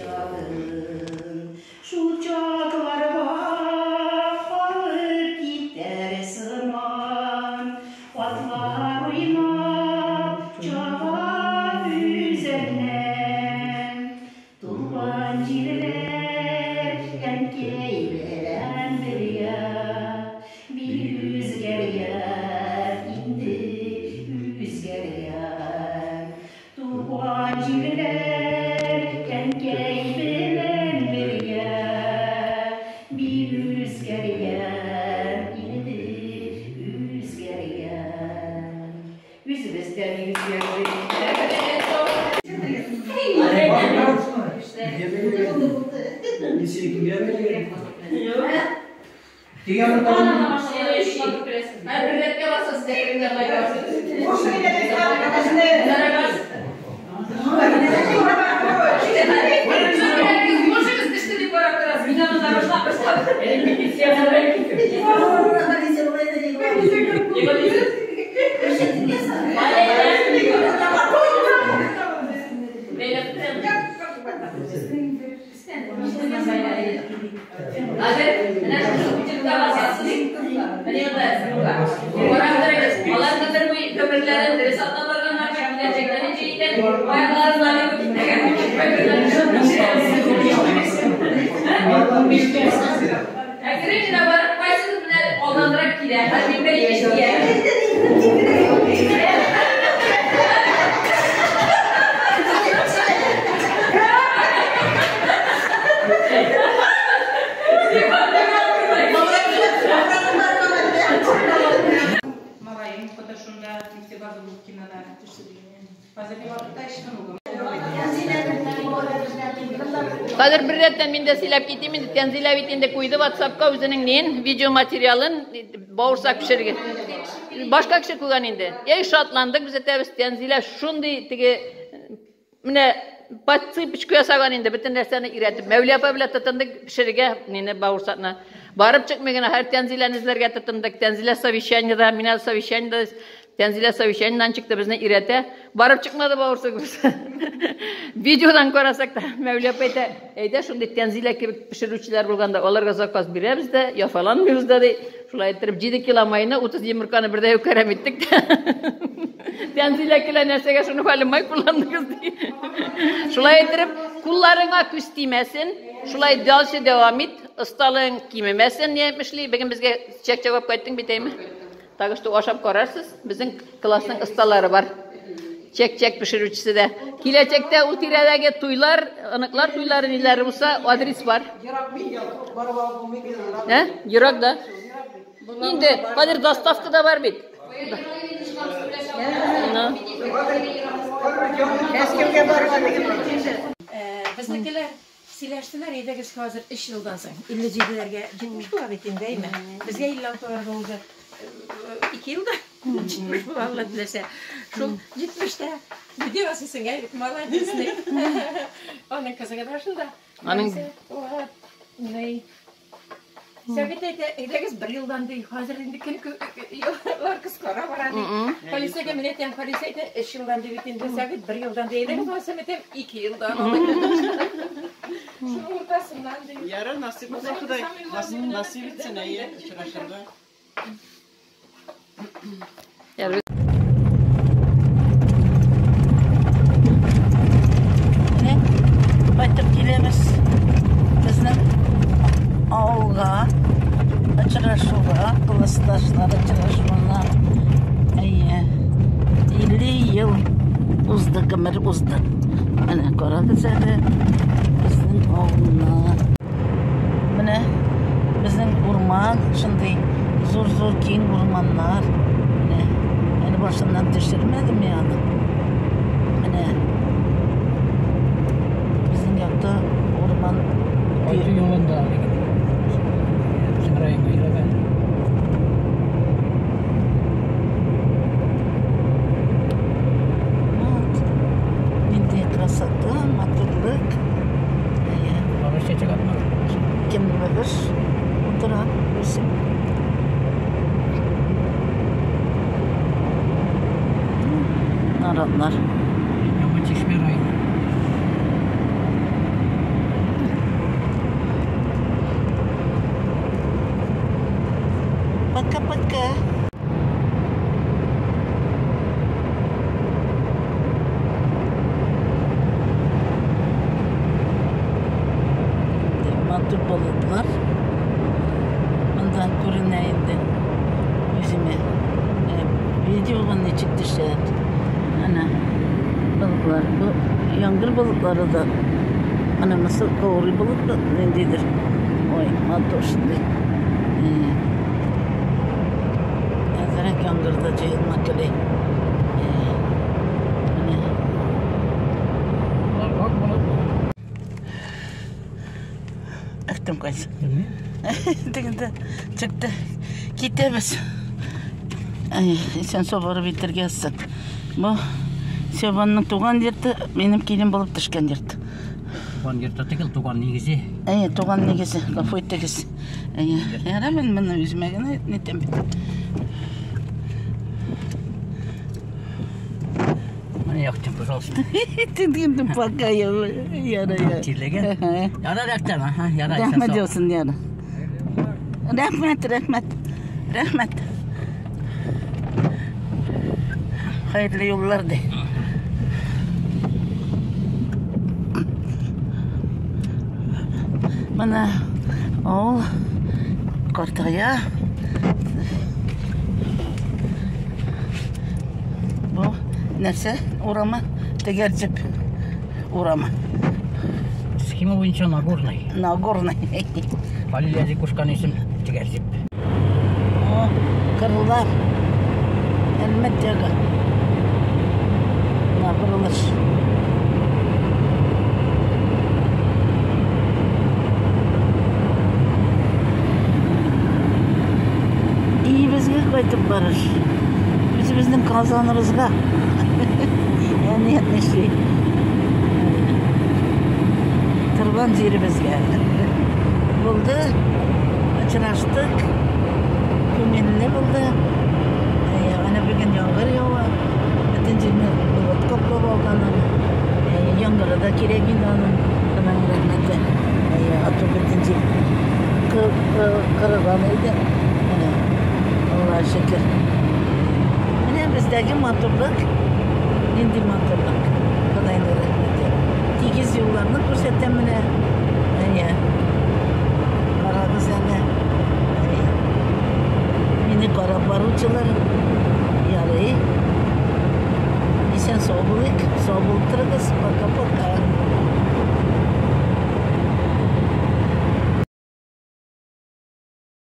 Чагын. Шул чакларга алып китәр сыман, Атлар уйнап чаба үзәннән. Туган җирләр әнкәй белән бергә, Бик үзгәргән инде, үзгәргән. Туган җирләр әнкәй белән бергә, Бик үзгәргән инде, үзгәргән. Үзебез дә бик үзгәрдек. Малаем укыды шунда, Нефтебаза Губкинада. Хәзерге вакытта өч внугым. Хәзер бер рәттән мин дә сөйләп китим инде. Тәнзилә бит инде куйды WhatsApp-ка үзенең нин видео материалын бавырсак пешергән. Башка кеше куйган инде. Эй, шатландык без әйтәбез, Тәнзилә шундый теге менә подсыпочку ясаган инде, бөтен нәрсәне өйрәтеп. Мәүлә апа белән тотындык пешерергә нине бавырсакны. Барып чыкмый гына һәр Тәнзиләне эзләргә тотындык. Тәнзилә совещаниедә, мин әле совещаниедә. Тәнзилә совещаниедән чыкты, безне өйрәтә. Барып чыкмады бавырсагыбыз. Видеодан карасак та, Мәүлә апа әйтә, әйдә шундый Тәнзилә кебек пешерүчеләр булганда аларга заказ бирәбез дә, яфаланмыйбыз да ди. Шулай иттереп 7 кило майны, 30 йомырканы бердәй үк әрәм иттек тә. Тәнзилә килә, нәрсәгә шуны хәле май кулландыгыз ди. Шулай иттереп, кулларыңа күз тимәсен, шулай дальше дәвам ит, осталыгың кимемәсен, ни әйтмешли. Бүген безгә чәк-чәк алып кайттың бит, әйме? Так что ашап карарсыз, безнең классның осталары бар. Чәк-чәк пешерүчесе дә. Киләчәктә ул тирәдәге туйлар, оныклар туйлары ниләре булса, адрес бар. Ерак бит, барып алып булмый бит. Ә? Ерак да. Инде хәзер доставка да бар бит. Ну. Мәскәүгә барып. Безнекеләр сөйләштеләр, әйдәгез хәзер 3 елдан соң 57-ләргә 70 була бит инде, әйме? Безгә 56-ларга уже 2 елда 70 була, Алла теләсә. Шул 70-тә видео ясыйсың, әй, молодец. Аның кызы да шунда. Аның Ни? Сәбит әйтә, әйдәгез бер елдан ди, хәзер инде көн еллар кыскара бара ди. Халисәгә мин әйтәм, Халисә әйтә, 3 елдан ди бит инде, Сәбит бер елдан ди, әйдәгез алайса мин әйтәм, 2 елдан. Шуның уртасыннан ди. Ярар, насыйп булса Ходай, насыйп итсен, әйе, очрашырга. Менә кайтып киләбез безнең авылга, очрашуга, классташлар очрашуына. Әйе, 50 ел узды, гомер узды. Менә карагыз әле безнең авылны. Менә безнең урман, шундый зур-зур киң урманнар. Менә әле башыннан төшермәдем мин аны. Менә безнең якта урман. Кайту юлында безнең районга ерак әле. Вот. Нинди красота, матурлык. Әйе. Багыш чәчәк атмаган. Кемнегеш утыра үсеп. Наратлар. Яңа Чишмә районы. Пока-пока. Матур болытлар. Монда күренә инде үземә. Видеога ничек төшә. Әнә болытлар. Бу яңгыр болытлары да. Менә мисал каурый болыт ниндидер. Ой, матур шундый. Әзрәк яңгырда җыелма кили. Менә. Ак болыт. Әхтем кайсы. Тегендә чыкты. Китәбез. Ай, исән сау барып җитәргә язсын. Бу Севанның туган йорты, минем килен булып төшкән йорт. Туган йорты түгел, туган нигезе. Әйе, туган нигезе, гафу итегез. Әйе, ярар, мин моны үземә генә нитәм бит. Менә яктым, пожалуйста. Тегендә пока я, яра, яра. Тирләгән. Ярар, яктым, аһа, ярар. исән Рәхмәт сау. яусын, яра. Рәхмәт, рәхмәт. Рәхмәт. Хәерле юллар ди. Менә авыл картая. Бу нәрсә урамы? Тегәрҗеп урамы. Схема буенча Нагорный. Нагорный. Фамилия кушкан исем Тегәрҗеп. О, кырлар. Әлмәт ягы. Менә борылыш. Өебезгә кайтып барыш. Үзебезнең Казаныбызга. Әни әйтмешли. Торган җиребезгә. Булды. Очраштык. Күңелле булды. Әнә бүген яңгыр ява. Бөтен җирне болыт каплап алган аны. Яңгыры да кирәк инде аның. Аның рәхмәте. Ату бөтен җир кырыган иде. Менә Аллаһ шөкер. Менә бездәге матурлык. Нинди матурлык. Ходайның рәхмәте. Тигез юлларны күрсәтәм менә. Әйе. Карагыз әле. Әйе. Мине карап баручылар.